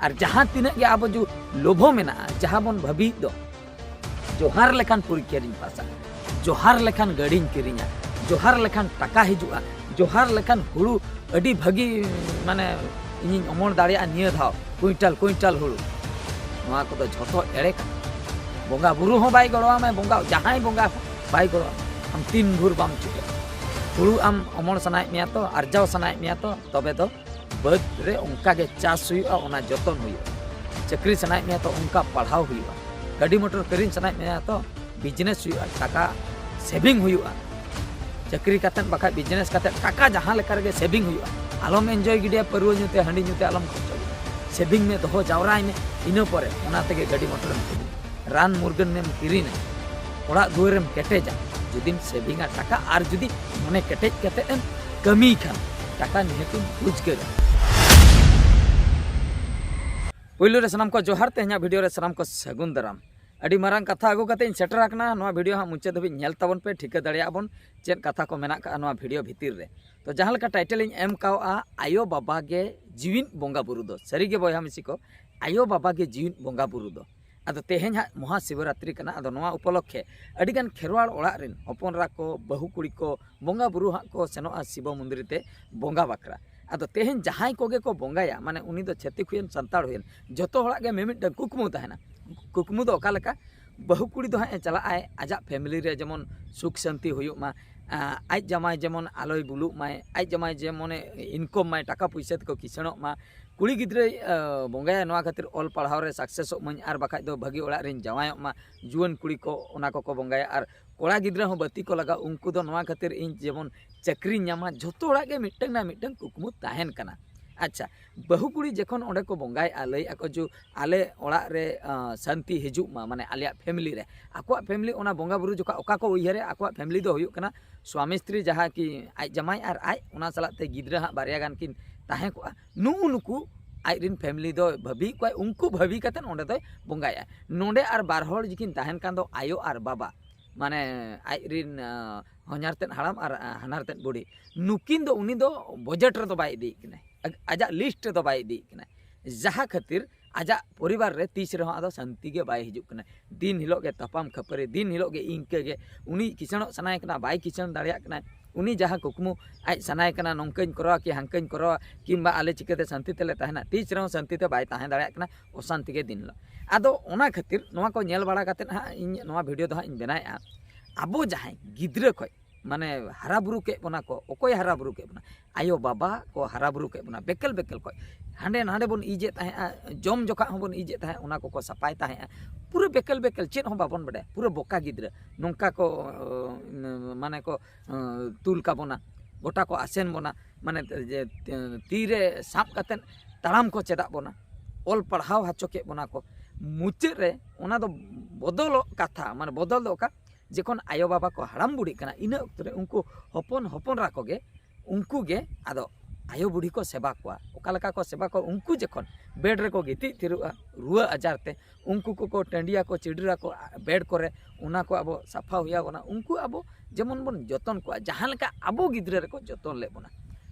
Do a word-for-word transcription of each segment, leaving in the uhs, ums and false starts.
ᱟᱨ ᱡᱟᱦᱟᱸ ᱛᱤᱱᱟᱹᱜ ᱜᱮ ᱟᱵᱚ ᱡᱩ ᱞᱳᱵᱷᱚ ᱢᱮᱱᱟᱜᱼᱟ, ᱡᱟᱦᱟᱸ ᱵᱚᱱ ᱵᱷᱟᱹᱵᱤᱭᱮᱫ ᱫᱚ, ᱡᱚᱦᱟᱨ ᱞᱮᱠᱷᱟᱱ ᱯᱚᱨᱤᱠᱠᱷᱟ ᱨᱤᱧ ᱯᱟᱥᱟ, ᱡᱚᱦᱟᱨ ᱞᱮᱠᱷᱟᱱ ᱜᱟᱹᱰᱤᱧ ᱠᱤᱨᱤᱧᱟ, ᱡᱚᱦᱟᱨ ᱞᱮᱠᱷᱟᱱ ᱴᱟᱠᱟ ᱦᱤᱡᱩᱜᱼᱟ, ᱡᱚᱦᱟᱨ ᱞᱮᱠᱷᱟᱱ ᱦᱩᱲᱩ ᱟᱹᱰᱤ ᱵᱷᱟᱹᱜᱤ, ᱢᱟᱱᱮ, ᱤᱧᱤᱧ ᱚᱢᱚᱱ ᱫᱟᱲᱮᱭᱟᱜᱼᱟ ᱱᱤᱭᱟᱹ ᱫᱷᱟᱣ, ᱠᱩᱭᱤᱱᱴᱟᱞ ᱠᱩᱭᱤᱱᱴᱟᱞ ᱦᱩᱲᱩ᱾ ᱱᱚᱣᱟ ᱠᱚᱫᱚ ᱡᱷᱚᱛᱚ ᱮᱲᱮ ᱠᱟᱛᱷᱟ᱾ ᱵᱚᱸᱜᱟ ᱵᱩᱨᱩ ᱦᱚᱸ ᱵᱟᱭ ᱜᱚᱲᱚᱣᱟᱢᱟᱭ, ᱵᱚᱸᱜᱟ, ᱡᱟᱦᱟᱸᱭ ᱵᱚᱸᱜᱟ ᱦᱚᱸ ᱵᱟᱭ ᱜᱚᱲᱚᱣᱟᱢᱟ᱾ ᱟᱢ ᱛᱤᱱ ᱵᱷᱳᱨ ᱵᱟᱢ ᱪᱷᱩᱴᱟᱹᱜᱼᱟ, ᱦᱩᱲᱩ ᱟᱢ ᱚᱢᱚᱱ ᱥᱟᱱᱟᱭᱮᱫ ᱢᱮᱭᱟ ᱛᱚ, ᱟᱨᱡᱟᱣ ᱥᱟᱱᱟᱭᱮᱫ ᱢᱮᱭᱟ ᱛᱚ, ᱛᱚᱵᱮ ᱫᱚ ᱵᱟᱹᱫᱽ ᱨᱮ ᱚᱱᱠᱟ ᱜᱮ ᱪᱟᱥ ᱦᱩᱭᱩᱜᱼᱟ, ᱚᱱᱟ ᱡᱚᱛᱚᱱ ᱦᱩᱭᱩᱜᱼᱟ᱾ ᱪᱟᱹᱠᱨᱤ ᱥᱟᱱᱟᱭᱮᱫ ᱢᱮᱭᱟ ᱛᱚ, ᱚᱱᱠᱟ ᱯᱟᱲᱦᱟᱣ ᱦᱩᱭᱩᱜᱼᱟ᱾ ᱜᱟᱹᱰᱤ ᱢᱚᱴᱚᱨ ᱠᱤᱨᱤᱧ ᱥᱟᱱᱟᱭᱮᱫ ᱢᱮᱭᱟ ᱛᱚ, ᱵᱤᱡᱽᱱᱮᱥ ᱦᱩᱭᱩᱜᱼᱟ, ᱴᱟᱠᱟ ᱥᱮᱵᱷᱤᱝ ᱦᱩᱭᱩᱜᱼᱟ᱾ ᱪᱟᱹᱠᱨᱤ ᱠᱟᱛᱮᱫ ᱵᱟᱠᱷᱟᱡ ᱵᱤᱡᱽᱱᱮᱥ ᱠᱟᱛᱮᱫ ᱴᱟᱠᱟ ᱡᱟᱦᱟᱸ ᱞᱮᱠᱟ ᱨᱮᱜᱮ ᱥᱮᱵᱷᱤᱝ ᱦᱩᱭᱩᱜᱼᱟ᱾ ᱟᱞᱚᱢ ᱮᱱᱡᱚᱭ ᱜᱤᱰᱤᱭᱟ, ᱯᱟᱹᱨᱣᱟᱹ ᱧᱩ ᱛᱮ, ᱦᱟᱺᱰᱤ ᱧᱩ ᱛᱮ ᱟᱞᱚᱢ ᱠᱷᱚᱨᱪᱟᱭᱟ᱾ ᱥᱮᱵᱷᱤᱝ ᱢᱮ, ᱫᱚᱦᱚ ᱡᱟᱣᱨᱟᱭ ᱢᱮ, ᱤᱱᱟᱹ ᱯᱚᱨᱮ ᱚᱱᱟ ᱛᱮᱜᱮ ᱜᱟᱹᱰᱤ ᱢᱚᱴᱚᱨᱮᱢ ᱠᱤᱨᱤᱧᱟ, ᱨᱟᱱ ᱢᱩᱨᱜᱟᱹᱱ ᱮᱢ ᱠᱤᱨᱤᱧᱟ, ᱚᱲᱟᱜ ᱫᱩᱣᱟᱹᱨᱮᱢ ᱠᱮᱴᱮᱡᱟ᱾ ᱡᱩᱫᱤᱢ ᱥᱮᱵᱷᱤᱝᱟ ᱴᱟᱠᱟ ᱟᱨ ᱡᱩᱫᱤ ᱢᱚᱱᱮ ᱠᱮᱴᱮᱡ ᱠᱟᱛᱮᱫ ᱮᱢ ᱠᱟᱹᱢᱤᱭ ᱠᱷᱟᱱ, ᱴᱟᱠᱟ ᱱᱤᱦᱟᱹᱛᱤᱢ ᱨᱳᱡᱽᱜᱟᱹᱨᱟ᱾ ᱯᱳᱭᱞᱳ ᱨᱮ ᱥᱟᱱᱟᱢ ᱠᱚ ᱡᱚᱦᱟᱨ, ᱛᱮᱦᱮᱧᱟᱜ ᱵᱷᱤᱰᱤᱭᱳ ᱨᱮ ᱥᱟᱱᱟᱢ ᱠᱚ ᱥᱟᱹᱜᱩᱱ ᱫᱟᱨᱟᱢ᱾ ᱟᱹᱰᱤ ᱢᱟᱨᱟᱝ ᱠᱟᱛᱷᱟ ᱟᱹᱜᱩ ᱠᱟᱛᱮ ᱤᱧ ᱥᱮᱴᱮᱨ ᱟᱠᱟᱱᱟ᱾ ᱱᱚᱣᱟ ᱵᱷᱤᱰᱤᱭᱳ ᱦᱟᱸᱜ ᱢᱩᱪᱟᱹᱫ ᱫᱷᱟᱹᱵᱤᱡ ᱧᱮᱞ ᱛᱟᱵᱚᱱ ᱯᱮ, ᱴᱷᱤᱠᱟᱹ ᱫᱟᱲᱮᱭᱟᱜᱼᱟ ᱵᱚᱱ ᱪᱮᱫ ᱠᱟᱛᱷᱟ ᱠᱚ ᱢᱮᱱᱟᱜ ᱠᱟᱜᱼᱟ ᱱᱚᱣᱟ ᱵᱷᱤᱰᱤᱭᱳ ᱵᱷᱤᱛᱤᱨ ᱨᱮ᱾ ᱛᱚ, ᱡᱟᱦᱟᱸ ᱞᱮᱠᱟ ᱴᱟᱭᱴᱮᱞ ᱤᱧ ᱮᱢ ᱠᱟᱣᱜᱼᱟ, ᱟᱭᱳ ᱵᱟᱵᱟ ᱜᱮ ᱡᱤᱣᱤᱫ ᱵᱚᱸᱜᱟ ᱵᱩᱨᱩ ᱫᱚ᱾ ᱥᱟᱹᱨᱤ ᱜᱮ ᱵᱚᱭᱦᱟ ᱢᱤᱥᱤ ᱠᱚ, ᱟᱭᱳ ᱵᱟᱵᱟ ᱜᱮ ᱡᱤᱣᱤᱫ ᱵᱚᱸᱜᱟ ᱵᱩᱨᱩ ᱫᱚ᱾ ᱟᱫᱚ ᱛᱮᱦᱮᱧ ᱦᱟᱸᱜ ᱢᱚᱦᱟ ᱥᱤᱵᱚᱨᱟᱛᱨᱤ ᱠᱟᱱᱟ, ᱟᱫᱚ ᱱᱚᱣᱟ ᱩᱯᱚᱞᱚᱠᱠᱷᱮ ᱟᱹᱰᱤᱜᱟᱱ ᱠᱷᱮᱨᱣᱟᱲ ᱚᱲᱟᱜ ᱨᱮᱱ ᱦᱚᱯᱚᱱ ᱮᱨᱟ ᱠᱚ, ᱵᱟᱹᱦᱩ ᱠᱩᱲᱤ ᱠᱚ ᱵᱚᱸᱜᱟ ᱵᱩᱨᱩ ᱦᱟᱸᱜ ᱠᱚ ᱥᱮᱱᱚᱜᱼᱟ ᱥᱤᱵᱚ ᱢᱚᱱᱫᱤᱨ ᱛᱮ ᱵᱚᱸᱜᱟ ᱵᱟᱠᱷᱨᱟ᱾ ᱟᱫᱚ ᱛᱮᱦᱮᱧ ᱡᱟᱦᱟᱸᱭ ᱠᱚᱜᱮ ᱠᱚ ᱵᱚᱸᱜᱟᱭᱟ, ᱢᱟᱱᱮ ᱩᱱᱤ ᱫᱚ ᱪᱷᱟᱹᱛᱤᱠ ᱦᱩᱭᱮᱱ, ᱥᱟᱱᱛᱟᱲ ᱦᱩᱭᱮᱱ, ᱡᱚᱛᱚ ᱦᱚᱲᱟᱜ ᱜᱮ ᱢᱤᱢᱤᱫᱴᱟᱝ ᱠᱩᱠᱢᱩ ᱛᱟᱦᱮᱱᱟ᱾ ᱠᱩᱠᱢᱩ ᱫᱚ ᱚᱠᱟ ᱞᱮᱠᱟ? ᱵᱟᱹᱦᱩ ᱠᱩᱲᱤ ᱫᱚ ᱦᱟᱸᱜ ᱮ ᱪᱟᱞᱟᱜ ᱟᱭ, ᱟᱡᱟᱜ ᱯᱷᱮᱢᱤᱞᱤ ᱨᱮ ᱡᱮᱢᱚᱱ ᱥᱩᱠ ᱥᱟᱱᱛᱤ ᱦᱩᱭᱩᱜ ᱢᱟ, ᱟ, ᱟᱡ ᱡᱟᱢᱟᱭ ᱡᱮᱢᱚᱱ ᱟᱞᱚᱭ ᱵᱩᱞᱩᱜ ᱢᱟᱭ, ᱟᱡ ᱡᱟᱢᱟᱭ ᱡᱮᱢᱚᱱᱮ ᱤᱱᱠᱚᱢ ᱢᱟᱭ, ᱴᱟᱠᱟ ᱯᱩᱭᱥᱟᱹ ᱛᱮᱠᱚ ᱠᱤᱥᱟᱹᱬᱚᱜ ᱢᱟ, ᱠᱩᱲᱤ ᱜᱤᱫᱽᱨᱟᱹᱭ, ᱟ, ᱵᱚᱸᱜᱟᱭᱟ ᱱᱚᱣᱟ ᱠᱷᱟᱹᱛᱤᱨ ᱚᱞ ᱯᱟᱲᱦᱟᱣ ᱨᱮ ᱥᱟᱠᱥᱮᱥᱚᱜ ᱢᱟᱹᱧ, ᱟᱨ ᱵᱟᱠᱷᱟᱡ ᱫᱚ ᱵᱷᱟᱹᱜᱤ ᱚᱲᱟᱜ ᱨᱤᱧ ᱡᱟᱶᱟᱭᱚᱜ ᱢᱟ, ᱡᱩᱣᱟᱹᱱ ᱠᱩᱲᱤ ᱠᱚ ᱚᱱᱟ ᱠᱚᱠᱚ ᱵᱚᱸᱜᱟᱭᱟ, ᱟᱨ ᱠᱚᱲᱟ ᱜᱤᱫᱽᱨᱟᱹ ᱦᱚᱸ ᱵᱟᱹᱛᱤ ᱠᱚ ᱞᱟᱜᱟᱣ, ᱩᱱᱠᱩ ᱫᱚ ᱱᱚᱣᱟ ᱠᱷᱟᱹᱛᱤᱨ ᱤᱧ ᱡᱮᱢᱚᱱ ᱪᱟᱹᱠᱨᱤᱧ ᱧᱟᱢᱟ᱾ ᱡᱷᱚᱛᱚ ᱦᱚᱲᱟᱜ ᱜᱮ ᱢᱤᱫᱴᱟᱝ ᱱᱟ ᱢᱤᱫᱴᱟᱝ ᱠᱩᱠᱢᱩ ᱛᱟᱦᱮᱱ ᱠᱟᱱᱟ᱾ ᱟᱪᱪᱷᱟ, ᱵᱟᱹᱦᱩ ᱠᱩᱲᱤ ᱡᱚᱠᱷᱚᱱ ᱚᱸᱰᱮ ᱠᱚ ᱵᱚᱸᱜᱟᱭᱮᱫᱼᱟ, ᱞᱟᱹᱭᱮᱫᱼᱟ ᱠᱚ ᱡᱮ ᱟᱞᱮ ᱚᱲᱟᱜ ᱨᱮ, ᱟᱸ, ᱥᱟᱱᱛᱤ ᱦᱤᱡᱩᱜ ᱢᱟ, ᱢᱟᱱᱮ ᱟᱞᱮᱭᱟᱜ ᱯᱷᱮᱢᱤᱞᱤ ᱨᱮ᱾ ᱟᱠᱚᱣᱟᱜ ᱯᱷᱮᱢᱤᱞᱤ ᱚᱱᱟ ᱵᱚᱸᱜᱟ ᱵᱩᱨᱩ ᱡᱚᱠᱷᱚᱱ ᱚᱠᱟ ᱠᱚ ᱩᱭᱦᱟᱹᱨᱟ, ᱟᱠᱚᱣᱟᱜ ᱯᱷᱮᱢᱤᱞᱤ ᱫᱚ ᱦᱩᱭᱩᱜ ᱠᱟᱱᱟ ᱥᱣᱟᱢᱤ ᱥᱛᱨᱤ, ᱡᱟᱦᱟᱸ ᱠᱤ ᱟᱡ ᱡᱟᱢᱟᱭ ᱟᱨ ᱟᱡ, ᱚᱱᱟ ᱥᱟᱞᱟᱜ ᱛᱮ ᱜᱤᱫᱽᱨᱟᱹ ᱦᱟᱸᱜ ᱵᱟᱨᱭᱟ ᱜᱟᱱ ᱠᱤᱱ ᱛᱟᱦᱮᱸ ᱠᱚᱜᱼᱟ᱾ ᱱᱩᱜᱼᱩ ᱱᱩᱠᱩ ᱟᱡ ᱨᱮᱱ ᱯᱷᱮᱢᱤᱞᱤ ᱫᱚ ᱵᱷᱟᱹᱵᱤᱭᱮᱫ ᱠᱚᱣᱟᱭ, ᱩᱱᱠᱩ ᱵᱷᱟᱹᱵᱤ ᱠᱟᱛᱮᱫ ᱚᱸᱰᱮ ᱫᱚᱭ ᱵᱚᱸᱜᱟᱭᱟ᱾ ᱱᱚᱸᱰᱮ ᱟᱨ ᱵᱟᱨ ᱦᱚᱲ ᱡᱩᱫᱤ ᱠᱤᱱ ᱛᱟᱦᱮᱱ ᱠᱷᱟᱱ ᱫᱚ ᱟᱭᱳ ᱟᱨ ᱵᱟᱵᱟ, ᱢᱟᱱᱮ ᱟᱡ ᱨᱮᱱ, ᱟᱸ, ᱦᱚᱧᱦᱟᱨ ᱛᱮᱫ ᱦᱟᱲᱟᱢ ᱟᱨ, ᱟᱸ, ᱦᱟᱱᱦᱟᱨ ᱛᱮᱫ ᱵᱩᱰᱷᱤ, ᱱᱩᱠᱤᱱ ᱫᱚ ᱩᱱᱤ ᱫᱚ ᱵᱟᱡᱮᱴ ᱨᱮᱫᱚ ᱵᱟᱭ ᱤᱫᱤᱭᱮᱫ ᱠᱤᱱᱟᱭ, ᱟᱡ-, ᱟᱡᱟᱜ ᱞᱤᱥᱴ ᱨᱮᱫᱚ ᱵᱟᱭ ᱤᱫᱤᱭᱮᱫ ᱠᱤᱱᱟᱭ᱾ ᱡᱟᱦᱟᱸ ᱠᱷᱟᱹᱛᱤᱨ ᱟᱡᱟᱜ ᱯᱚᱨᱤᱵᱟᱨ ᱨᱮ ᱛᱤᱥ ᱨᱮᱦᱚᱸ ᱟᱫᱚ ᱥᱟᱱᱛᱤ ᱜᱮ ᱵᱟᱭ ᱦᱤᱡᱩᱜ ᱠᱟᱱᱟ᱾ ᱫᱤᱱ ᱦᱤᱞᱳᱜ ᱜᱮ ᱛᱟᱯᱟᱢ ᱠᱷᱟᱹᱯᱟᱹᱨᱤ, ᱫᱤᱱ ᱦᱤᱞᱳᱜ ᱜᱮ ᱤᱱᱠᱟᱹ ᱜᱮ᱾ ᱩᱱᱤ ᱠᱤᱥᱟᱹᱬᱚᱜ ᱥᱟᱱᱟᱭᱮ ᱠᱟᱱᱟ, ᱵᱟᱭ ᱠᱤᱥᱟᱹᱬ ᱫᱟᱲᱮᱭᱟᱜ ᱠᱟᱱᱟ᱾ ᱩᱱᱤ ᱡᱟᱦᱟᱸ ᱠᱩᱠᱢᱩ ᱟᱡ ᱥᱟᱱᱟᱭᱮ ᱠᱟᱱᱟ, ᱱᱚᱝᱠᱟᱧ ᱠᱚᱨᱟᱣᱟ ᱠᱤ ᱦᱟᱝᱠᱟᱧ ᱠᱚᱨᱟᱣᱟ, ᱠᱤᱝᱵᱟ ᱟᱞᱮ ᱪᱤᱠᱟᱹᱛᱮ ᱥᱟᱱᱛᱤ ᱛᱮᱞᱮ ᱛᱟᱦᱮᱱᱟ, ᱛᱤᱥ ᱨᱮᱦᱚᱸ ᱥᱟᱱᱛᱤ ᱛᱮ ᱵᱟᱭ ᱛᱟᱦᱮᱸ ᱫᱟᱲᱮᱭᱟᱜ ᱠᱟᱱᱟ, ᱚᱥᱟᱱᱛᱤ ᱜᱮ ᱫᱤᱱ ᱦᱤᱞᱳᱜ᱾ ᱟᱫᱚ ᱚᱱᱟ ᱠᱷᱟᱹᱛᱤᱨ ᱱᱚᱣᱟ ᱠᱚ ᱧᱮᱞ ᱵᱟᱲᱟ ᱠᱟᱛᱮᱫ ᱦᱟᱸᱜ ᱤᱧ ᱱᱚᱣᱟ ᱵᱷᱤᱰᱤᱭᱳ ᱫᱚ ᱦᱟᱸᱜ ᱤᱧ ᱵᱮᱱᱟᱣᱮᱫᱼᱟ᱾ ᱟᱵᱚ ᱡᱟᱦᱟᱸᱭ ᱜᱤᱫᱽᱨᱟᱹ ᱠᱷᱚᱱ ᱢᱟᱱᱮ ᱦᱟᱨᱟ ᱵᱩᱨᱩ ᱠᱮᱫ ᱵᱚᱱᱟ ᱠᱚ, ᱚᱠᱚᱭ ᱦᱟᱨᱟ ᱵᱩᱨᱩ ᱠᱮᱫ ᱵᱚᱱᱟ? ᱟᱭᱳ ᱵᱟᱵᱟ ᱠᱚ ᱦᱟᱨᱟ ᱵᱩᱨᱩ ᱠᱮᱫ ᱵᱚᱱᱟ ᱵᱮᱠᱮᱞ ᱵᱮᱠᱮᱞ ᱠᱷᱚᱱ᱾ ᱦᱟᱸᱰᱮ ᱱᱟᱸᱰᱮ ᱵᱚᱱ ᱤᱡᱮᱫ ᱛᱟᱦᱮᱸᱜᱼᱟ, ᱡᱚᱢ ᱡᱚᱠᱷᱟᱜ ᱦᱚᱸᱵᱚᱱ ᱤᱡᱮᱫ ᱛᱟᱦᱮᱸᱜ, ᱚᱱᱟ ᱠᱚᱠᱚ ᱥᱟᱯᱷᱟᱭ ᱛᱟᱦᱮᱸᱜᱼᱟ᱾ ᱯᱩᱨᱟᱹ ᱵᱮᱠᱮᱞ ᱵᱮᱠᱮᱞ, ᱪᱮᱫ ᱦᱚᱸ ᱵᱟᱵᱚᱱ ᱵᱟᱰᱟᱭᱟ, ᱯᱩᱨᱟᱹ ᱵᱚᱠᱟ ᱜᱤᱫᱽᱨᱟᱹ᱾ ᱱᱚᱝᱠᱟ ᱠᱚ ᱢᱟᱱᱮ ᱠᱚ ᱛᱩᱞ ᱠᱟᱵᱚᱱᱟ, ᱜᱚᱴᱟ ᱠᱚ ᱟᱥᱮᱱ ᱵᱚᱱᱟ, ᱢᱟᱱᱮ ᱡᱮ ᱛᱤᱨᱮ ᱥᱟᱵ ᱠᱟᱛᱮᱫ ᱛᱟᱲᱟᱢ ᱠᱚ ᱪᱮᱫᱟᱜ ᱵᱚᱱᱟ, ᱚᱞ ᱯᱟᱲᱦᱟᱣ ᱦᱚᱪᱚ ᱠᱮᱫ ᱵᱚᱱᱟ ᱠᱚ᱾ ᱢᱩᱪᱟᱹᱫ ᱨᱮ ᱚᱱᱟ ᱫᱚ ᱵᱚᱫᱚᱞᱚᱜ ᱠᱟᱛᱷᱟ, ᱢᱟᱱᱮ ᱵᱚᱫᱚᱞ ᱫᱚ ᱚᱠᱟ, ᱡᱚᱠᱷᱚᱱ ᱟᱭᱳ ᱵᱟᱵᱟ ᱠᱚ ᱦᱟᱲᱟᱢ ᱵᱩᱲᱦᱤᱜ ᱠᱟᱱᱟ, ᱤᱱᱟᱹ ᱚᱠᱛᱚ ᱨᱮ ᱩᱱᱠᱩ ᱦᱚᱯᱚᱱ ᱦᱚᱯᱚᱱ ᱨᱟ ᱠᱚᱜᱮ, ᱩᱱᱠᱩ ᱜᱮ ᱟᱫᱚ ᱟᱭᱳ ᱵᱩᱲᱦᱤ ᱠᱚ ᱥᱮᱵᱟ ᱠᱚᱣᱟ᱾ ᱚᱠᱟ ᱞᱮᱠᱟ ᱠᱚ ᱥᱮᱵᱟ ᱠᱚᱣᱟ? ᱩᱱᱠᱩ ᱡᱚᱠᱷᱚᱱ ᱵᱮᱰ ᱨᱮᱠᱚ ᱜᱤᱛᱤᱡ ᱛᱷᱤᱨᱚᱜᱼᱟ ᱨᱩᱣᱟᱹ ᱟᱡᱟᱨ ᱛᱮ, ᱩᱱᱠᱩ ᱠᱚᱠᱚ ᱴᱟᱺᱰᱤᱭᱟᱠᱚ, ᱪᱤᱰᱤᱨᱟᱠᱚ ᱵᱮᱰ ᱠᱚᱨᱮ, ᱚᱱᱟ ᱠᱚ ᱟᱵᱚ ᱥᱟᱯᱷᱟ ᱦᱩᱭ ᱟᱵᱚᱱᱟ᱾ ᱩᱱᱠᱩ ᱟᱵᱚ ᱡᱮᱢᱚᱱ ᱵᱚᱱ ᱡᱚᱛᱚᱱ ᱠᱚᱣᱟ, ᱡᱟᱦᱟᱸ ᱞᱮᱠᱟ ᱟᱵᱚ ᱜᱤᱫᱽᱨᱟᱹ ᱨᱮᱠᱚ ᱡᱚᱛᱚᱱ ᱞᱮᱫ ᱵᱚᱱᱟ᱾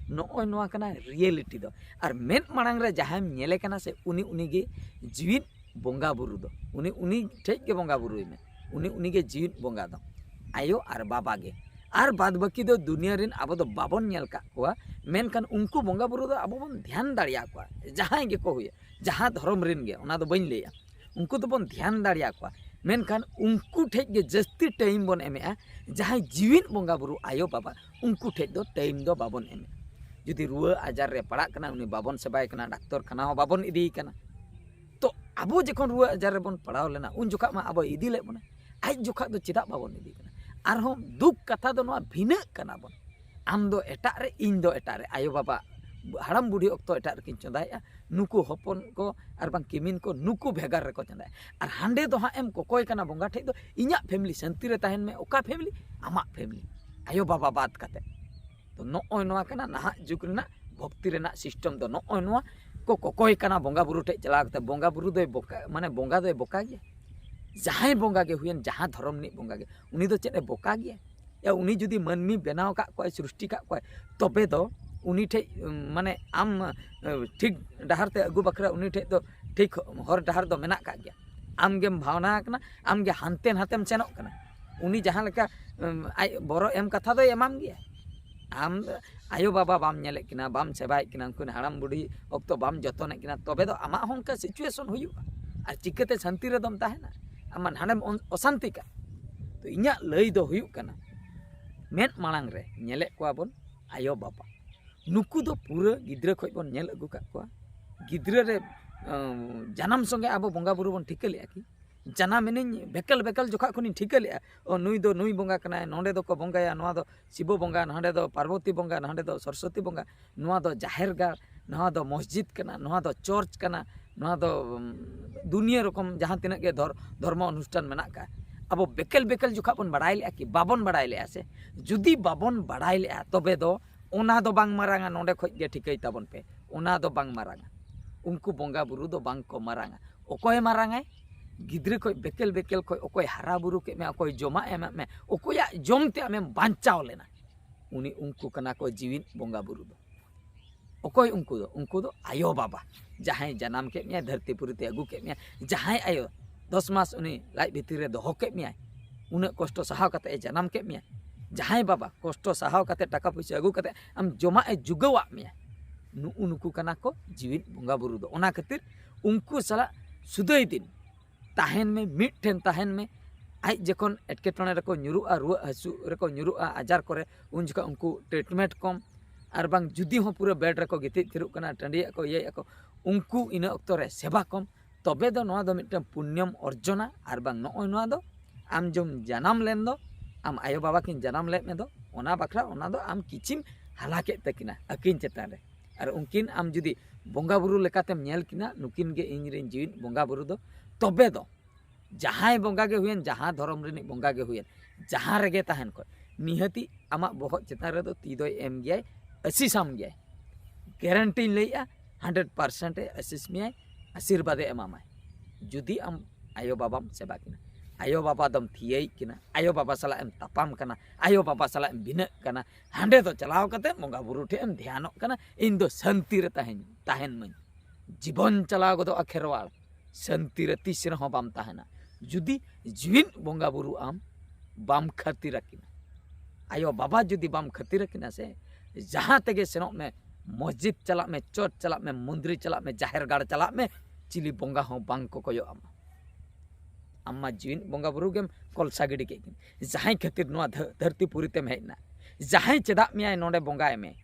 ᱱᱚᱜᱼᱚᱭ ᱱᱚᱣᱟ ᱠᱟᱱᱟ ᱨᱤᱭᱮᱞᱤᱴᱤ ᱫᱚ᱾ ᱟᱨ ᱢᱮᱫ ᱢᱟᱲᱟᱝ ᱨᱮ ᱡᱟᱦᱟᱸᱭᱮᱢ ᱧᱮᱞᱮ ᱠᱟᱱᱟ ᱥᱮ, ᱩᱱᱤ ᱩᱱᱤᱜᱮ ᱡᱤᱣᱤᱫ ᱵᱚᱸᱜᱟ ᱵᱩᱨᱩ ᱫᱚ᱾ ᱩᱱᱤ ᱩᱱᱤ ᱴᱷᱮᱡ ᱜᱮ ᱵᱚᱸᱜᱟ ᱵᱩᱨᱩᱭ ᱢᱮ, ᱩᱱᱤ ᱩᱱᱤᱜᱮ ᱡᱤᱣᱤᱫ ᱵᱚᱸᱜᱟ ᱫᱚ, ᱟᱭᱳ ᱟᱨ ᱵᱟᱵᱟ ᱜᱮ᱾ ᱟᱨ ᱵᱟᱫ ᱵᱟᱹᱠᱤ ᱫᱚ ᱫᱩᱱᱤᱭᱟᱹ ᱨᱮᱱ ᱟᱵᱚ ᱫᱚ ᱵᱟᱵᱚᱱ ᱧᱮᱞ ᱠᱟᱜ ᱠᱚᱣᱟ, ᱢᱮᱱᱠᱷᱟᱱ ᱩᱱᱠᱩ ᱵᱚᱸᱜᱟ ᱵᱩᱨᱩ ᱫᱚ ᱟᱵᱚ ᱵᱚᱱ ᱫᱷᱮᱭᱟᱱ ᱫᱟᱲᱮᱭᱟᱠᱚᱣᱟ, ᱡᱟᱦᱟᱸᱭ ᱜᱮᱠᱚ ᱦᱩᱭᱩᱜ, ᱡᱟᱦᱟᱸ ᱫᱷᱚᱨᱚᱢ ᱨᱮᱱ ᱜᱮ, ᱚᱱᱟ ᱫᱚ ᱵᱟᱹᱧ ᱞᱟᱹᱭᱟ, ᱩᱱᱠᱩ ᱫᱚᱵᱚᱱ ᱫᱷᱮᱭᱟᱱ ᱫᱟᱲᱮᱭᱟᱠᱚᱣᱟ᱾ ᱢᱮᱱᱠᱷᱟᱱ ᱩᱱᱠᱩ ᱴᱷᱮᱡ ᱜᱮ ᱡᱟᱹᱥᱛᱤ ᱴᱟᱭᱤᱢ ᱵᱚᱱ ᱮᱢᱮᱜᱼᱟ, ᱡᱟᱦᱟᱸᱭ ᱡᱤᱣᱤᱫ ᱵᱚᱸᱜᱟ ᱵᱩᱨᱩ ᱟᱭᱳ ᱵᱟᱵᱟ, ᱩᱱᱠᱩ ᱴᱷᱮᱡ ᱫᱚ ᱴᱟᱭᱤᱢ ᱫᱚ ᱵᱟᱵᱚᱱ ᱮᱢᱮᱜᱼᱟ᱾ ᱡᱩᱫᱤ ᱨᱩᱣᱟᱹ ᱟᱡᱟᱨ ᱨᱮ ᱯᱟᱲᱟᱜ ᱠᱟᱱᱟ, ᱩᱱᱤ ᱵᱟᱵᱚᱱ ᱥᱮᱵᱟᱭ ᱠᱟᱱᱟ, ᱰᱟᱠᱛᱚᱨ ᱠᱷᱟᱱᱟ ᱦᱚᱸ ᱵᱟᱵᱚᱱ ᱤᱫᱤᱭᱮ ᱠᱟᱱᱟ᱾ ᱛᱚ ᱟᱵᱚ ᱡᱚᱠᱷᱚᱱ ᱨᱩᱣᱟᱹ ᱟᱡᱟᱨ ᱨᱮᱵᱚᱱ ᱯᱟᱲᱟᱣ ᱞᱮᱱᱟ, ᱩᱱ ᱡᱚᱠᱷᱟᱜ ᱢᱟ ᱟᱵᱚ ᱤᱫᱤ ᱞᱮᱫ ᱵᱚᱱᱟ, ᱟᱡ ᱡᱚᱠᱷᱟᱜ ᱫᱚ ᱪᱮᱫᱟᱜ ᱵᱟᱵᱚᱱ ᱤᱫᱤ ᱠᱟᱱᱟ? ᱟᱨᱦᱚᱸ ᱫᱩᱠ ᱠᱟᱛᱷᱟ ᱫᱚ ᱱᱚᱣᱟ, ᱵᱷᱤᱱᱟᱹᱜ ᱠᱟᱱᱟ ᱵᱚᱱ᱾ ᱟᱢ ᱫᱚ ᱮᱴᱟᱜ ᱨᱮ, ᱤᱧ ᱫᱚ ᱮᱴᱟᱜ ᱨᱮ, ᱟᱭᱳ ᱵᱟᱵᱟ ᱦᱟᱲᱟᱢ ᱵᱩᱰᱷᱤ ᱚᱠᱛᱚ ᱮᱴᱟᱜ ᱨᱮᱠᱤᱱ ᱪᱚᱸᱫᱟᱭᱮᱜᱼᱟ, ᱱᱩᱠᱩ ᱦᱚᱯᱚᱱ ᱠᱚ ᱟᱨ ᱵᱟᱝ ᱠᱤᱢᱤᱱ ᱠᱚ, ᱱᱩᱠᱩ ᱵᱷᱮᱜᱟᱨ ᱨᱮᱠᱚ ᱪᱚᱸᱫᱟᱭᱟ᱾ ᱟᱨ ᱦᱟᱸᱰᱮ ᱫᱚ ᱦᱟᱸᱜ ᱮᱢ ᱠᱚᱠᱚᱭ ᱠᱟᱱᱟ ᱵᱚᱸᱜᱟ ᱴᱷᱮᱡ ᱫᱚ, ᱤᱧᱟᱹᱜ ᱯᱷᱮᱢᱞᱤ ᱥᱟᱹᱱᱛᱤ ᱨᱮ ᱛᱟᱦᱮᱱ ᱢᱮ᱾ ᱚᱠᱟ ᱯᱷᱮᱢᱞᱤ? ᱟᱢᱟᱜ ᱯᱷᱮᱢᱞᱤ, ᱟᱭᱳ ᱵᱟᱵᱟ ᱵᱟᱫ ᱠᱟᱛᱮ᱾ ᱛᱚ ᱱᱚᱜᱼᱚᱭ ᱱᱚᱣᱟ ᱠᱟᱱᱟ ᱱᱟᱦᱟᱜ ᱡᱩᱜᱽ ᱨᱮᱱᱟᱜ ᱵᱷᱚᱠᱛᱤ ᱨᱮᱱᱟᱜ ᱥᱤᱥᱴᱮᱢ ᱫᱚ᱾ ᱱᱚᱜᱼᱚᱭ ᱱᱚᱣᱟ ᱠᱚ ᱠᱚᱠᱚᱭ ᱠᱟᱱᱟ ᱵᱚᱸᱜᱟ ᱵᱩᱨᱩ ᱴᱷᱮᱡ ᱪᱟᱞᱟᱣ ᱠᱟᱛᱮ᱾ ᱵᱚᱸᱜᱟ ᱵᱩᱨᱩ ᱫᱚᱭ ᱵᱚᱠᱟ, ᱢᱟᱱᱮ ᱵᱚᱸᱜᱟ ᱫᱚᱭ ᱵᱚᱠᱟ ᱜᱮᱭᱟ? ᱡᱟᱦᱟᱸᱭ ᱵᱚᱸᱜᱟ ᱜᱮ ᱦᱩᱭᱮᱱ, ᱡᱟᱦᱟᱸ ᱫᱷᱚᱨᱚᱢ ᱨᱤᱱᱤᱡ ᱵᱚᱸᱜᱟ ᱜᱮ, ᱩᱱᱤ ᱫᱚ ᱪᱮᱫ ᱮ ᱵᱚᱠᱟ ᱜᱮᱭᱟ? ᱭᱟ, ᱩᱱᱤ ᱡᱩᱫᱤ ᱢᱟᱹᱱᱢᱤ ᱵᱮᱱᱟᱣ ᱟᱠᱟᱫ ᱠᱚᱣᱟᱭ, ᱥᱨᱤᱥᱴᱤ ᱟᱠᱟᱫ ᱠᱚᱣᱟᱭ, ᱛᱚᱵᱮ ᱫᱚ ᱩᱱᱤ ᱴᱷᱮᱡ ᱩᱢ, ᱢᱟᱱᱮ ᱟᱢ ᱮ, ᱴᱷᱤᱠ ᱰᱟᱦᱟᱨ ᱛᱮ ᱟᱹᱜᱩ ᱵᱟᱠᱷᱨᱟ ᱩᱱᱤ ᱴᱷᱮᱡ ᱫᱚ ᱴᱷᱤᱠ ᱦᱚᱨ ᱰᱟᱦᱟᱨ ᱫᱚ ᱢᱮᱱᱟᱜ ᱠᱟᱜ ᱜᱮᱭᱟ᱾ ᱟᱢ ᱜᱮᱢ ᱵᱷᱟᱣᱱᱟ ᱟᱠᱟᱱᱟ, ᱟᱢ ᱜᱮ ᱦᱟᱱᱛᱮ ᱱᱟᱛᱮᱢ ᱥᱮᱱᱚᱜ ᱠᱟᱱᱟ᱾ ᱩᱱᱤ ᱡᱟᱦᱟᱸ ᱞᱮᱠᱟ ᱩᱢ, ᱟᱡ ᱵᱚᱨᱚ ᱮᱢ ᱠᱟᱛᱷᱟ ᱫᱚᱭ ᱮᱢᱟᱢ ᱜᱮᱭᱟ᱾ ᱟᱢ ᱟᱭᱳ ᱵᱟᱵᱟ ᱵᱟᱢ ᱧᱮᱞᱮᱫ ᱠᱤᱱᱟ, ᱵᱟᱢ ᱥᱮᱵᱟᱭᱮᱫ ᱠᱤᱱᱟ, ᱩᱱᱠᱤᱱ ᱦᱟᱲᱟᱢ ᱵᱩᱰᱷᱤ ᱚᱠᱛᱚ ᱵᱟᱢ ᱡᱚᱛᱚᱱᱮᱫ ᱠᱤᱱᱟ, ᱛᱚᱵᱮ ᱫᱚ ᱟᱢᱟᱜ ᱦᱚᱸ ᱚᱱᱠᱟ situation ᱦᱩᱭᱩᱜᱼᱟ᱾ ᱟᱨ ᱪᱤᱠᱟᱹᱛᱮ ᱥᱟᱱᱛᱤ ᱨᱮᱫᱚᱢ ᱛᱟᱦᱮᱱᱟ? ᱟᱢ ᱢᱟ ᱦᱟᱸᱰᱮᱢ ᱚᱱ- ᱚᱥᱟᱱᱛᱤ ᱠᱟᱜ᱾ ᱛᱚ ᱤᱧᱟᱹᱜ ᱞᱟᱹᱭ ᱫᱚ ᱦᱩᱭᱩᱜ ᱠᱟᱱᱟ, ᱢᱮᱫ ᱢᱟᱲᱟᱝ ᱨᱮ ᱧᱮᱞᱮᱫ ᱠᱚᱣᱟ ᱵᱚᱱ ᱟᱭᱳ ᱵᱟᱵᱟ, ᱱᱩᱠᱩ ᱫᱚ ᱯᱩᱨᱟᱹ ᱜᱤᱫᱽᱨᱟᱹ ᱠᱷᱚᱡ ᱵᱚᱱ ᱧᱮᱞ ᱟᱹᱜᱩ ᱠᱟᱜ ᱠᱚᱣᱟ᱾ ᱜᱤᱫᱽᱨᱟᱹ ᱨᱮ ᱟᱸ, ᱡᱟᱱᱟᱢ ᱥᱚᱸᱜᱮ ᱟᱵᱚ ᱵᱚᱸᱜᱟ ᱵᱩᱨᱩ ᱵᱚᱱ ᱴᱷᱤᱠᱟᱹ ᱞᱮᱜᱼᱟ ᱠᱤ? ᱡᱟᱱᱟᱢ ᱮᱱᱟᱹᱧ ᱵᱮᱠᱮᱞ ᱵᱮᱠᱮᱞ ᱡᱚᱠᱷᱚᱱ ᱠᱷᱚᱱᱤᱧ ᱴᱷᱤᱠᱟᱹ ᱞᱮᱜᱼᱟ, ᱚ, ᱱᱩᱭ ᱫᱚ ᱱᱩᱭ ᱵᱚᱸᱜᱟ ᱠᱟᱱᱟᱭ, ᱱᱚᱸᱰᱮ ᱫᱚᱠᱚ ᱵᱚᱸᱜᱟᱭᱟ, ᱱᱚᱣᱟ ᱫᱚ ᱥᱤᱵᱚ ᱵᱚᱸᱜᱟ, ᱱᱚᱸᱰᱮ ᱫᱚ ᱯᱟᱨᱵᱚᱛᱤ ᱵᱚᱸᱜᱟ, ᱱᱚᱸᱰᱮ ᱫᱚ ᱥᱚᱨᱚᱥᱚᱛᱤ ᱵᱚᱸᱜᱟ, ᱱᱚᱣᱟ ᱫᱚ ᱡᱟᱦᱮᱨ ᱜᱟᱲ, ᱱᱚᱣᱟ ᱫᱚ ᱢᱚᱥᱡᱤᱫ ᱠᱟᱱᱟ, ᱱᱚᱣᱟ ᱫᱚ ᱪᱚᱨᱪ ᱠᱟᱱᱟ, ᱱᱚᱣᱟ ᱫᱚ ᱩᱢ, ᱫᱩᱱᱤᱭᱟᱹ ᱨᱚᱠᱚᱢ ᱡᱟᱦᱟᱸ ᱛᱤᱱᱟᱹᱜ ᱜᱮ ᱫᱷᱚᱨ- ᱫᱷᱚᱨᱢᱚ ᱚᱱᱩᱥᱴᱷᱟᱱ ᱢᱮᱱᱟᱜ ᱠᱟᱜᱼᱟ᱾ ᱟᱵᱚ ᱵᱮᱠᱮᱞ ᱵᱮᱠᱮᱞ ᱡᱚᱠᱷᱚᱱ ᱵᱚᱱ ᱵᱟᱲᱟᱭ ᱞᱮᱜᱼᱟ ᱠᱤ? ᱵᱟᱵᱚᱱ ᱵᱟᱲᱟᱭ ᱞᱮᱜᱼᱟ ᱥᱮ? ᱡᱩᱫᱤ ᱵᱟᱵᱚᱱ ᱵᱟᱲᱟᱭ ᱞᱮᱜᱼᱟ, ᱛᱚᱵᱮ ᱫᱚ ᱚᱱᱟ ᱫᱚ ᱵᱟᱝ ᱢᱟᱨᱟᱝᱟ, ᱱᱚᱸᱰᱮ ᱠᱷᱚᱡ ᱜᱮ ᱴᱷᱤᱠᱟᱹᱭ ᱛᱟᱵᱚᱱ ᱯᱮ, ᱚᱱᱟ ᱫᱚ ᱵᱟᱝ ᱢᱟᱨᱟᱝᱟ᱾ ᱩᱱᱠᱩ ᱵᱚᱸᱜᱟ ᱵᱩᱨᱩ ᱫᱚ ᱵᱟᱝ ᱠᱚ ᱢᱟᱨᱟᱝᱟ᱾ ᱚᱠᱚᱭᱮ ᱢᱟᱨᱟᱝᱟᱭ? ᱜᱤᱫᱽᱨᱟᱹ ᱠᱷᱚᱡ ᱵᱮᱠᱮᱞ ᱵᱮᱠᱮᱞ ᱠᱷᱚᱡ ᱚᱠᱚᱭ ᱦᱟᱨᱟ ᱵᱩᱨᱩ ᱠᱮᱫ ᱢᱮᱭᱟ, ᱚᱠᱚᱭ ᱡᱚᱢᱟᱜ ᱮ ᱮᱢᱟᱫ ᱢᱮᱭᱟ, ᱚᱠᱚᱭᱟᱜ ᱡᱚᱢ ᱛᱮ ᱟᱢᱮᱢ ᱵᱟᱧᱪᱟᱣ ᱞᱮᱱᱟ, ᱩᱱᱤ, ᱩᱱᱠᱩ ᱠᱟᱱᱟ ᱠᱚ ᱡᱤᱣᱤᱫ ᱵᱚᱸᱜᱟ ᱵᱩᱨᱩ ᱫᱚ᱾ ᱚᱠᱚᱭ ᱩᱱᱠᱩ ᱫᱚ? ᱩᱱᱠᱩ ᱫᱚ ᱟᱭᱳ ᱵᱟᱵᱟ, ᱡᱟᱦᱟᱸᱭ ᱡᱟᱱᱟᱢ ᱠᱮᱫ ᱢᱮᱭᱟᱭ, ᱫᱷᱟᱹᱨᱛᱤ ᱯᱩᱨᱤ ᱛᱮ ᱟᱹᱜᱩ ᱠᱮᱫ ᱢᱮᱭᱟᱭ, ᱡᱟᱦᱟᱸᱭ ᱟᱭᱳ ᱫᱚᱥ ᱢᱟᱥ ᱩᱱᱤ ᱞᱟᱡ ᱵᱷᱤᱛᱤᱨ ᱨᱮ ᱫᱚᱦᱚ ᱠᱮᱫ ᱢᱮᱭᱟᱭ, ᱩᱱᱟᱹᱜ ᱠᱚᱥᱴᱚ ᱥᱟᱦᱟᱣ ᱠᱟᱛᱮ ᱮ ᱡᱟᱱᱟᱢ ᱠᱮᱫ ᱢᱮᱭᱟᱭ, ᱡᱟᱦᱟᱸᱭ ᱵᱟᱵᱟ ᱠᱚᱥᱴᱚ ᱥᱟᱦᱟᱣ ᱠᱟᱛᱮ ᱴᱟᱠᱟ ᱯᱩᱭᱥᱟᱹ ᱟᱹᱜᱩ ᱠᱟᱛᱮ ᱟᱢ ᱡᱚᱢᱟᱜ ᱮ ᱡᱩᱜᱟᱹᱣᱟᱜ ᱢᱮᱭᱟ, ᱱᱩᱜᱼᱩ ᱱᱩᱠᱩ ᱠᱟᱱᱟ ᱠᱚ ᱡᱤᱣᱤᱫ ᱵᱚᱸᱜᱟ ᱵᱩᱨᱩ ᱫᱚ᱾ ᱚᱱᱟ ᱠᱷᱟᱹᱛᱤᱨ ᱩᱱᱠᱩ ᱥᱟᱞᱟᱜ ᱥᱩᱫᱟᱹᱭ ᱫᱤᱱ ᱛᱟᱦᱮᱱ ᱢᱮ, ᱢᱤᱫ ᱴᱷᱮᱱ ᱛᱟᱦᱮᱱ ᱢᱮ᱾ ᱟᱡ ᱡᱚᱠᱷᱚᱱ ᱮᱴᱠᱮᱴᱚᱬᱮ ᱨᱮᱠᱚ ᱧᱩᱨᱩᱜᱼᱟ, ᱨᱩᱣᱟᱹᱜ ᱦᱟᱹᱥᱩ ᱨᱮᱠᱚ ᱧᱩᱨᱩᱜᱼᱟ, ᱟᱡᱟᱨ ᱠᱚᱨᱮ, ᱩᱱ ᱡᱚᱠᱷᱚᱱ ᱩᱱᱠᱩ treatment ᱠᱚᱢ, ᱟᱨ ᱵᱟᱝ ᱡᱩᱫᱤ ᱦᱚᱸ ᱯᱩᱨᱟᱹ bed ᱨᱮᱠᱚ ᱜᱤᱛᱤᱡ ᱛᱷᱤᱨᱚᱜ ᱠᱟᱱᱟ, ᱴᱟᱺᱰᱤᱭᱮᱫ ᱠᱚ, ᱤᱭᱟᱹᱭᱮᱫ ᱠᱚ, ᱩᱱᱠᱩ ᱤᱱᱟᱹ ᱚᱠᱛᱚ ᱨᱮ ᱥᱮᱵᱟ ᱠᱚᱢ, ᱛᱚᱵᱮ ᱫᱚ ᱱᱚᱣᱟ ᱫᱚ ᱢᱤᱫᱴᱟᱝ ᱯᱩᱱᱱᱚᱢ ᱚᱨᱡᱚᱱᱟ᱾ ᱟᱨ ᱵᱟᱝ ᱱᱚᱜᱼᱚᱭ ᱱᱚᱣᱟ ᱫᱚ ᱟᱢ ᱡᱚᱢ ᱡᱟᱱᱟᱢ ᱞᱮᱱ ᱫᱚ, ᱟᱢ ᱟᱭᱳ ᱵᱟᱵᱟ ᱠᱤᱱ ᱡᱟᱱᱟᱢ ᱞᱮᱫ ᱢᱮ ᱫᱚ, ᱚᱱᱟ ᱵᱟᱠᱷᱨᱟ ᱚᱱᱟ ᱫᱚ ᱟᱢ ᱠᱤᱪᱷᱤᱢ ᱦᱟᱞᱟ ᱠᱮᱫ ᱛᱟᱹᱠᱤᱱᱟ ᱟᱹᱠᱤᱱ ᱪᱮᱛᱟᱱ ᱨᱮ᱾ ᱟᱨ ᱩᱱᱠᱤᱱ ᱟᱢ ᱡᱩᱫᱤ ᱵᱚᱸᱜᱟ ᱵᱩᱨᱩ ᱞᱮᱠᱟᱛᱮᱢ ᱧᱮᱞ ᱠᱤᱱᱟ, ᱱᱩᱠᱤᱱ ᱜᱮ ᱤᱧ ᱨᱮᱱ ᱡᱤᱣᱤᱫ ᱵᱚᱸᱜᱟ ᱵᱩᱨᱩ ᱫᱚ, ᱛᱚᱵᱮ ᱫᱚ ᱡᱟᱦᱟᱸᱭ ᱵᱚᱸᱜᱟ ᱜᱮ ᱦᱩᱭᱮᱱ, ᱡᱟᱦᱟᱸ ᱫᱷᱚᱨᱚᱢ ᱨᱤᱱᱤᱡ ᱵᱚᱸᱜᱟ ᱜᱮ ᱦᱩᱭᱮᱱ, ᱡᱟᱦᱟᱸ ᱨᱮᱜᱮ ᱛᱟᱦᱮᱱ ᱠᱷᱚᱡ, ᱱᱤᱦᱟᱹᱛᱤ ᱟᱢᱟᱜ ᱵᱚᱦᱚᱜ ᱪᱮᱛᱟᱱ ᱨᱮᱫᱚ ᱛᱤ ᱫᱚᱭ ᱮᱢ ᱜᱮᱭᱟᱭ, ᱟᱹᱥᱤᱥᱟᱢ ᱜᱮᱭᱟᱭ᱾ Guaranteeᱧ ᱞᱟᱹᱭᱮᱜᱼᱟ, hundred percent ᱮ ᱟᱹᱥᱤᱥ ᱢᱮᱭᱟᱭ, ᱟᱥᱤᱨᱵᱟᱫᱮ ᱮᱢᱟᱢᱟᱭ, ᱡᱩᱫᱤ ᱟᱢ ᱟᱭᱳ ᱵᱟᱵᱟᱢ ᱥᱮᱵᱟ ᱠᱤᱱᱟ᱾ ᱟᱭᱳ ᱵᱟᱵᱟ ᱫᱚᱢ ᱛᱷᱤᱭᱟᱹᱭᱮᱫ ᱠᱤᱱᱟ, ᱟᱭᱳ ᱵᱟᱵᱟ ᱥᱟᱞᱟᱜ ᱮᱢ ᱛᱟᱯᱟᱢ ᱠᱟᱱᱟ, ᱟᱭᱳ ᱵᱟᱵᱟ ᱥᱟᱞᱟᱜ ᱮᱢ ᱵᱤᱱᱟᱹᱜ ᱠᱟᱱᱟ, ᱦᱟᱸᱰᱮ ᱫᱚ ᱪᱟᱞᱟᱣ ᱠᱟᱛᱮ ᱵᱚᱸᱜᱟ ᱵᱩᱨᱩ ᱴᱷᱮᱱ ᱮᱢ ᱫᱷᱮᱭᱟᱱᱚᱜ ᱠᱟᱱᱟ, ᱤᱧ ᱫᱚ ᱥᱟᱱᱛᱤ ᱨᱮ ᱛᱟᱦᱮᱸᱧ ᱛᱟᱦᱮᱱ ᱢᱟᱹᱧ᱾ ᱡᱤᱵᱚᱱ ᱪᱟᱞᱟᱣ ᱜᱚᱫᱚᱜᱼᱟ ᱠᱷᱮᱨᱣᱟᱲ, ᱥᱟᱱᱛᱤ ᱨᱮ ᱛᱤᱥ ᱨᱮᱦᱚᱸ ᱵᱟᱢ ᱛᱟᱦᱮᱱᱟ᱾ ᱡᱩᱫᱤ ᱡᱤᱣᱤᱫ ᱵᱚᱸᱜᱟ ᱵᱩᱨᱩ ᱟᱢ ᱵᱟᱢ ᱠᱷᱟᱹᱛᱤᱨ ᱟᱹᱠᱤᱱᱟ, ᱟᱭᱳ ᱵᱟᱵᱟ ᱡᱩᱫᱤ ᱵᱟᱢ ᱠᱷᱟᱹᱛᱤᱨ ᱟᱹᱠᱤᱱᱟ ᱥᱮ, ᱡᱟᱦᱟᱸ ᱛᱮᱜᱮ ᱥᱮᱱᱚᱜ ᱢᱮ, ᱢᱚᱥᱡᱤᱫ ᱪᱟᱞᱟᱜ ᱢᱮ, ᱪᱚᱨᱪ ᱪᱟᱞᱟᱜ ᱢᱮ, ᱢᱚᱱᱫᱤᱨ ᱪᱟᱞᱟᱜ ᱢᱮ, ᱡᱟᱦᱮᱨ ᱜᱟᱲ ᱪᱟᱞᱟᱜ ᱢᱮ, ᱪᱤᱞᱤ ᱵᱚᱸᱜᱟ ᱦᱚᱸ ᱵᱟᱝ ᱠᱚ ᱠᱚᱭᱚᱜ ᱟᱢᱟ᱾ ᱟᱢ ᱢᱟ ᱡᱤᱣᱤᱫ ᱵᱚᱸᱜᱟ ᱵᱩᱨᱩ ᱜᱮᱢ ᱠᱚᱞᱥᱟ ᱜᱤᱰᱤ ᱠᱮᱫ ᱠᱤᱱ᱾ ᱡᱟᱦᱟᱸᱭ ᱠᱷᱟᱹᱛᱤᱨ ᱱᱚᱣᱟ ᱫᱷᱟᱹ- ᱫᱷᱟᱹᱨᱛᱤ ᱯᱩᱨᱤ ᱛᱮᱢ ᱦᱮᱡ ᱮᱱᱟ, ᱡᱟᱦᱟᱸᱭ ᱪᱮᱫᱟᱜ ᱢᱮᱭᱟᱭ ᱱᱚᱰᱮ ᱵᱚᱸᱜᱟᱭ ᱢᱮ,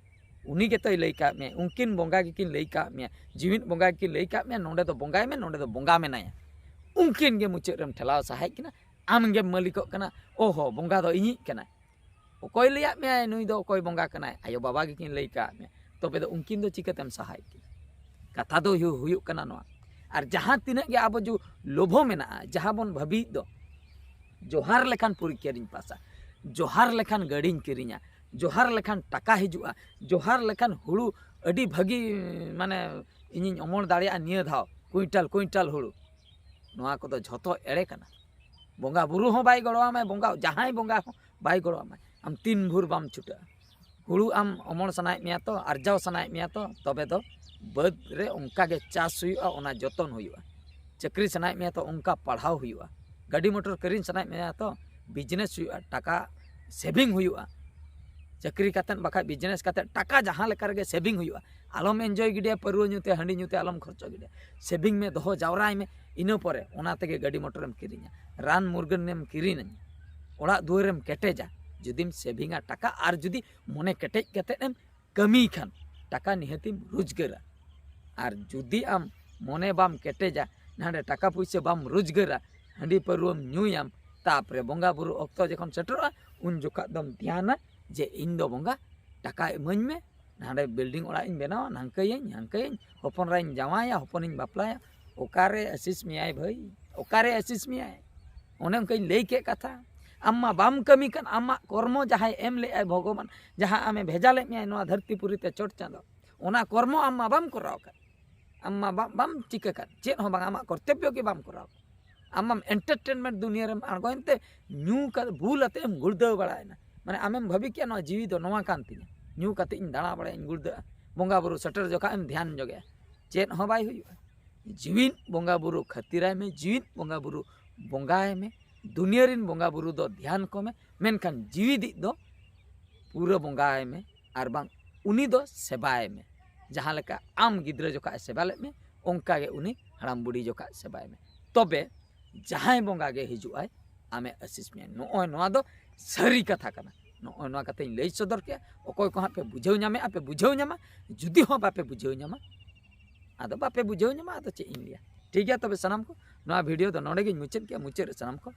ᱩᱱᱤ ᱜᱮᱛᱚᱭ ᱞᱟᱹᱭ ᱠᱟᱜ ᱢᱮᱭᱟ, ᱩᱱᱠᱤᱱ ᱵᱚᱸᱜᱟ ᱜᱮᱠᱤᱱ ᱞᱟᱹᱭ ᱠᱟᱜ ᱢᱮᱭᱟ, ᱡᱤᱣᱤᱫ ᱵᱚᱸᱜᱟ ᱜᱮᱠᱤᱱ ᱞᱟᱹᱭ ᱠᱟᱜ ᱢᱮᱭᱟ, ᱱᱚᱰᱮ ᱫᱚ ᱵᱚᱸᱜᱟᱭ ᱢᱮ, ᱱᱚᱰᱮ ᱫᱚ ᱵᱚᱸᱜᱟ ᱢᱮᱱᱟᱭᱟ᱾ ᱩᱱᱠᱤᱱ ᱜᱮ ᱢᱩᱪᱟᱹᱫ ᱨᱮᱢ ᱴᱷᱮᱞᱟᱣ ᱥᱟᱦᱟᱭᱮᱫ ᱠᱤᱱᱟ, ᱟᱢ ᱜᱮᱢ ᱢᱟᱹᱞᱤᱠᱚᱜ ᱠᱟᱱᱟ, ᱚᱦᱚ, ᱵᱚᱸᱜᱟ ᱫᱚ ᱤᱧᱤᱡ ᱠᱟᱱᱟᱭ᱾ ᱚᱠᱚᱭ ᱞᱟᱹᱭᱟᱫ ᱢᱮᱭᱟᱭ ᱱᱩᱭ ᱫᱚ ᱚᱠᱚᱭ ᱵᱚᱸᱜᱟ ᱠᱟᱱᱟᱭ? ᱟᱭᱳ ᱵᱟᱵᱟ ᱜᱮᱠᱤᱱ ᱞᱟᱹᱭ ᱠᱟᱜ ᱢᱮᱭᱟ᱾ ᱛᱚᱵᱮ ᱫᱚ ᱩᱱᱠᱤᱱ ᱫᱚ ᱪᱤᱠᱟᱹᱛᱮᱢ ᱥᱟᱦᱟᱭᱮᱫ ᱠᱤᱱᱟ? ᱠᱟᱛᱷᱟ ᱫᱚ ᱦᱩᱭᱩᱜ, ᱦᱩᱭᱩᱜ ᱠᱟᱱᱟ ᱱᱚᱣᱟ᱾ ᱟᱨ ᱡᱟᱦᱟᱸ ᱛᱤᱱᱟᱹᱜ ᱜᱮ ᱟᱵᱚ ᱡᱩ ᱞᱳᱵᱷᱚ ᱢᱮᱱᱟᱜᱼᱟ, ᱡᱟᱦᱟᱸ ᱵᱚᱱ ᱵᱷᱟᱹᱵᱤᱭᱮᱫ ᱫᱚ, ᱡᱚᱦᱟᱨ ᱞᱮᱠᱷᱟᱱ ᱯᱚᱨᱤᱠᱠᱷᱟᱨᱤᱧ ᱯᱟᱥᱟ, ᱡᱚᱦᱟᱨ ᱞᱮᱠᱷᱟᱱ ᱜᱟᱹᱰᱤᱧ ᱠᱤᱨᱤᱧᱟ, ᱡᱚᱦᱟᱨ ᱞᱮᱠᱷᱟᱱ ᱴᱟᱠᱟ ᱦᱤᱡᱩᱜᱼᱟ, ᱡᱚᱦᱟᱨ ᱞᱮᱠᱷᱟᱱ ᱦᱩᱲᱩ ᱟᱹᱰᱤ ᱵᱷᱟᱹᱜᱤ, ᱢᱟᱱᱮ, ᱤᱧᱤᱧ ᱚᱢᱚᱱ ᱫᱟᱲᱮᱭᱟᱜᱼᱟ ᱱᱤᱭᱟᱹ ᱫᱷᱟᱣ ᱠᱩᱭᱤᱱᱴᱟᱞ ᱠᱩᱭᱤᱱᱴᱟᱞ ᱦᱩᱲᱩ᱾ ᱱᱚᱣᱟ ᱠᱚᱫᱚ ᱡᱷᱚᱛᱚ ᱮᱲᱮ ᱠᱟᱱᱟ᱾ ᱵᱚᱸᱜᱟ ᱵᱩᱨᱩ ᱦᱚᱸ ᱵᱟᱭ ᱜᱚᱲᱚ ᱟᱢᱟᱭ, ᱵᱚᱸᱜᱟ ᱡᱟᱦᱟᱸᱭ ᱵᱚᱸᱜᱟ ᱦᱚᱸ ᱵᱟᱭ ᱜᱚᱲᱚ ᱟᱢᱟᱭ᱾ ᱟᱢ ᱛᱤᱱ ᱵᱷᱳᱨ ᱵᱟᱢ ᱪᱷᱩᱴᱟᱹᱜᱼᱟ? ᱦᱩᱲᱩ ᱟᱢ ᱚᱢᱚᱱ ᱥᱟᱱᱟᱭᱮᱫ ᱢᱮᱭᱟ ᱛᱚ, ᱟᱨᱡᱟᱣ ᱥᱟᱱᱟᱭᱮᱫ ᱢᱮᱭᱟ ᱛᱚ, ᱛᱚᱵᱮ ᱫᱚ ᱵᱟᱹᱫᱽ ᱨᱮ ᱚᱱᱠᱟ ᱜᱮ ᱪᱟᱥ ᱦᱩᱭᱩᱜᱼᱟ, ᱚᱱᱟ ᱡᱚᱛᱚᱱ ᱦᱩᱭᱩᱜᱼᱟ᱾ ᱪᱟᱹᱠᱨᱤ ᱥᱟᱱᱟᱭᱮᱫ ᱢᱮᱭᱟ ᱛᱚ, ᱚᱱᱠᱟ ᱯᱟᱲᱦᱟᱣ ᱦᱩᱭᱩᱜᱼᱟ᱾ ᱜᱟᱹᱰᱤ ᱢᱚᱴᱚᱨ ᱠᱤᱨᱤᱧ ᱥᱟᱱᱟᱭᱮᱫ ᱢᱮᱭᱟ ᱛᱚ, ᱵᱤᱡᱽᱱᱮᱥ ᱦᱩᱭᱩᱜᱼᱟ, ᱴᱟᱠᱟ ᱥᱮᱵᱷᱤᱝ ᱦᱩᱭᱩᱜᱼᱟ᱾ ᱪᱟᱹᱠᱨᱤ ᱠᱟᱛᱮᱫ ᱵᱟᱠᱷᱟᱡ ᱵᱤᱡᱽᱱᱮᱥ ᱠᱟᱛᱮᱫ ᱴᱟᱠᱟ ᱡᱟᱦᱟᱸ ᱞᱮᱠᱟ ᱨᱮᱜᱮ ᱥᱮᱵᱷᱤᱝ ᱦᱩᱭᱩᱜᱼᱟ᱾ ᱟᱞᱚᱢ ᱮᱱᱡᱚᱭ ᱜᱤᱰᱤᱭᱟ, ᱯᱟᱹᱨᱣᱟᱹ ᱧᱩ ᱛᱮ, ᱦᱟᱺᱰᱤ ᱧᱩ ᱛᱮ ᱟᱞᱚᱢ ᱠᱷᱚᱨᱪᱟ ᱜᱤᱰᱤᱭᱟ᱾ ᱥᱮᱵᱷᱤᱝ ᱢᱮ, ᱫᱚᱦᱚ ᱡᱟᱣᱨᱟᱭ ᱢᱮ, ᱤᱱᱟᱹ ᱯᱚᱨᱮ ᱚᱱᱟ ᱛᱮᱜᱮ ᱜᱟᱹᱰᱤ ᱢᱚᱴᱚᱨᱮᱢ ᱠᱤᱨᱤᱧᱟ, ᱨᱟᱱ ᱢᱩᱨᱜᱟᱹᱱᱮᱢ ᱠᱤᱨᱤᱧᱟ, ᱚᱲᱟᱜ ᱫᱩᱣᱟᱹᱨᱮᱢ ᱠᱮᱴᱮᱡᱟ᱾ ᱡᱩᱫᱤᱢ ᱥᱮᱵᱷᱤᱝᱟ ᱴᱟᱠᱟ ᱟᱨ ᱡᱩᱫᱤ ᱢᱚᱱᱮ ᱠᱮᱴᱮᱡ ᱠᱟᱛᱮᱫ ᱮᱢ ᱠᱟᱹᱢᱤ ᱠᱷᱟᱱ, ᱴᱟᱠᱟ ᱱᱤᱦᱟᱹᱛᱤᱢ ᱨᱳᱡᱽᱜᱟᱹᱨᱟ᱾ ᱟᱨ ᱡᱩᱫᱤ ᱟᱢ ᱢᱚᱱᱮ ᱵᱟᱢ ᱠᱮᱴᱮᱡᱟ, ᱱᱟᱰᱮ ᱴᱟᱠᱟ ᱯᱩᱭᱥᱟᱹ ᱵᱟᱢ ᱨᱳᱡᱽᱜᱟᱹᱨᱟ, ᱦᱟᱺᱰᱤ ᱯᱟᱹᱨᱣᱟᱹᱢ ᱧᱩᱭᱟᱢ, ᱛᱟᱯᱚᱨᱮ ᱵᱚᱸᱜᱟ ᱵᱩᱨᱩ ᱚᱠᱛᱚ ᱡᱚᱠᱷᱚᱱ ᱥᱮᱴᱮᱨᱚᱜᱼᱟ, ᱩᱱ ᱡᱚᱠᱷᱟᱜ ᱫᱚᱢ ᱫᱷᱮᱭᱟᱱᱟ ᱡᱮ, "ᱤᱧ ᱫᱚ ᱵᱚᱸᱜᱟ, ᱴᱟᱠᱟ ᱤᱢᱟᱹᱧ ᱢᱮ, ᱱᱟᱰᱮ ᱵᱤᱞᱰᱤᱝ ᱚᱲᱟᱜ ᱤᱧ ᱵᱮᱱᱟᱣᱟ, ᱱᱟᱝᱠᱟᱹᱭᱟᱹᱧ, ᱦᱟᱝᱠᱟᱹᱭᱟᱹᱧ, ᱦᱚᱯᱚᱱ ᱨᱟᱧ ᱡᱟᱶᱟᱭᱟ, ᱦᱚᱯᱚᱱᱤᱧ ᱵᱟᱯᱞᱟᱭᱟ᱾" ᱚᱠᱟᱨᱮ ᱟᱥᱤᱥ ᱢᱮᱭᱟᱭ ᱵᱷᱟᱹᱭ? ᱚᱠᱟᱨᱮ ᱟᱥᱤᱥ ᱢᱮᱭᱟᱭ? ᱚᱱᱮ ᱚᱱᱠᱟᱧ ᱞᱟᱹᱭ ᱠᱮᱫ ᱠᱟᱛᱷᱟ᱾ ᱟᱢ ᱢᱟ ᱵᱟᱢ ᱠᱟᱹᱢᱤ ᱠᱟᱱ, ᱟᱢᱟᱜ ᱠᱚᱨᱢᱚ ᱡᱟᱦᱟᱸᱭ ᱮᱢ ᱞᱮᱫᱟᱭ ᱵᱷᱚᱜᱚᱵᱟᱱ, ᱡᱟᱦᱟᱸ ᱟᱢᱮ ᱵᱷᱮᱡᱟ ᱞᱮᱫ ᱢᱮᱭᱟᱭ ᱱᱚᱣᱟ ᱫᱷᱟᱹᱨᱛᱤ ᱯᱩᱨᱤ ᱛᱮ ᱪᱚᱴ ᱪᱟᱸᱫᱚ, ᱚᱱᱟ ᱠᱚᱨᱢᱚ ᱟᱢ ᱢᱟ ᱵᱟᱢ ᱠᱚᱨᱟᱣ ᱠᱟᱫ᱾ ᱟᱢ ᱢᱟ ᱵᱟᱢ, ᱵᱟᱢ ᱪᱤᱠᱟᱹ ᱠᱟᱫ, ᱪᱮᱫ ᱦᱚᱸ ᱵᱟᱝ, ᱟᱢᱟᱜ ᱠᱚᱨᱛᱚᱵᱵᱚ ᱜᱮ ᱵᱟᱢ ᱠᱚᱨᱟᱣ ᱠᱟᱫ᱾ ᱟᱢᱟᱢ ᱮᱱᱴᱟᱨᱴᱮᱱᱢᱮᱱᱴ ᱫᱩᱱᱤᱭᱟᱹ ᱨᱮᱢ ᱟᱬᱜᱚᱭᱮᱱ ᱛᱮ ᱧᱩ ᱠᱟᱛᱮ ᱵᱩᱞ ᱟᱛᱮ ᱮᱢ ᱜᱩᱲᱫᱟᱹᱣ ᱵᱟᱲᱟᱭᱮᱱᱟ᱾ ᱢᱟᱱᱮ ᱟᱢᱮᱢ ᱵᱷᱟᱹᱵᱤ ᱠᱮᱜᱼᱟ ᱱᱚᱣᱟ ᱡᱤᱣᱤ ᱫᱚ ᱱᱚᱣᱟ ᱠᱟᱱ ᱛᱤᱧᱟ, ᱧᱩ ᱠᱟᱛᱮ ᱤᱧ ᱫᱟᱬᱟ ᱵᱟᱲᱟᱭᱟ, ᱤᱧ ᱜᱩᱲᱫᱟᱹᱜᱼᱟ, ᱵᱚᱸᱜᱟ ᱵᱩᱨᱩ ᱥᱮᱴᱮᱨ ᱡᱚᱠᱷᱟᱜ ᱮᱢ ᱫᱷᱮᱭᱟᱱ ᱧᱚᱜᱮᱜᱼᱟ, ᱪᱮᱫ ᱦᱚᱸ ᱵᱟᱭ ᱦᱩᱭᱩᱜᱼᱟ᱾ ᱡᱤᱣᱤᱫ ᱵᱚᱸᱜᱟ ᱵᱩᱨᱩ ᱠᱷᱟᱹᱛᱤᱨᱟᱭ ᱢᱮ, ᱡᱤᱣᱤᱫ ᱵᱚᱸᱜᱟ ᱵᱩᱨᱩ ᱵᱚᱸᱜᱟᱭ ᱢᱮ, ᱫᱩᱱᱤᱭᱟᱹ ᱨᱮᱱ ᱵᱚᱸᱜᱟ ᱵᱩᱨᱩ ᱫᱚ ᱫᱷᱮᱭᱟᱱ ᱠᱚᱢᱮ, ᱢᱮᱱᱠᱷᱟᱱ ᱡᱤᱣᱤᱫᱤᱡ ᱫᱚ ᱯᱩᱨᱟᱹ ᱵᱚᱸᱜᱟᱭ ᱢᱮ, ᱟᱨ ᱵᱟᱝ ᱩᱱᱤ ᱫᱚ ᱥᱮᱵᱟᱭ ᱢᱮ᱾ ᱡᱟᱦᱟᱸ ᱞᱮᱠᱟ ᱟᱢ ᱜᱤᱫᱽᱨᱟᱹ ᱡᱚᱠᱷᱟᱜ ᱮ ᱥᱮᱵᱟ ᱞᱮᱫ ᱢᱮ, ᱚᱱᱠᱟ ᱜᱮ ᱩᱱᱤ ᱦᱟᱲᱟᱢ ᱵᱩᱲᱦᱤ ᱡᱚᱠᱷᱟᱜ ᱥᱮᱵᱟᱭ ᱢᱮ᱾ ᱛᱚᱵᱮ ᱡᱟᱦᱟᱸᱭ ᱵᱚᱸᱜᱟ ᱜᱮ ᱦᱤᱡᱩᱜ ᱟᱭ, ᱟᱢᱮ ᱟᱥᱤᱥ ᱢᱮᱭᱟ᱾ ᱱᱚᱜᱼᱚᱭ ᱱᱚᱣᱟ ᱫᱚ ᱥᱟᱹᱨᱤ ᱠᱟᱛᱷᱟ ᱠᱟᱱᱟ᱾ ᱱᱚᱜᱼᱚᱭ ᱱᱚᱣᱟ ᱠᱟᱛᱷᱟᱧ ᱞᱟᱹᱭ ᱥᱚᱫᱚᱨ ᱠᱮᱜᱼᱟ᱾ ᱚᱠᱚᱭ ᱠᱚ ᱦᱟᱸᱜ ᱯᱮ ᱵᱩᱡᱷᱟᱹᱣ ᱧᱟᱢᱮᱜᱼᱟ, ᱯᱮ ᱵᱩᱡᱷᱟᱹᱣ ᱧᱟᱢᱟ᱾ ᱡᱩᱫᱤ ᱦᱚᱸ ᱵᱟᱯᱮ ᱵᱩᱡᱷᱟᱹᱣ ᱧᱟᱢᱟ, ᱟᱫᱚ ᱵᱟᱯᱮ ᱵᱩᱡᱷᱟᱹᱣ ᱧᱟᱢᱟ, ᱟᱫᱚ ᱪᱮᱫ ᱤᱧ ᱞᱟᱹᱭᱟ᱾ ᱴᱷᱤᱠ ᱜᱮᱭᱟ, ᱛᱚᱵᱮ ᱥᱟᱱᱟᱢ ᱠᱚ, ᱱᱚᱣᱟ ᱵᱷᱤᱰᱤᱭᱳ ᱫᱚ ᱱᱚᱰᱮ ᱜᱤᱧ ᱢᱩᱪᱟᱹᱫ ᱠᱮᱜᱼᱟ᱾ ᱢᱩᱪᱟᱹᱫ ᱨᱮ ᱥᱟᱱᱟᱢ ᱠᱚ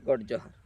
ᱜᱚᱰ ᱡᱚᱦᱟᱨ᱾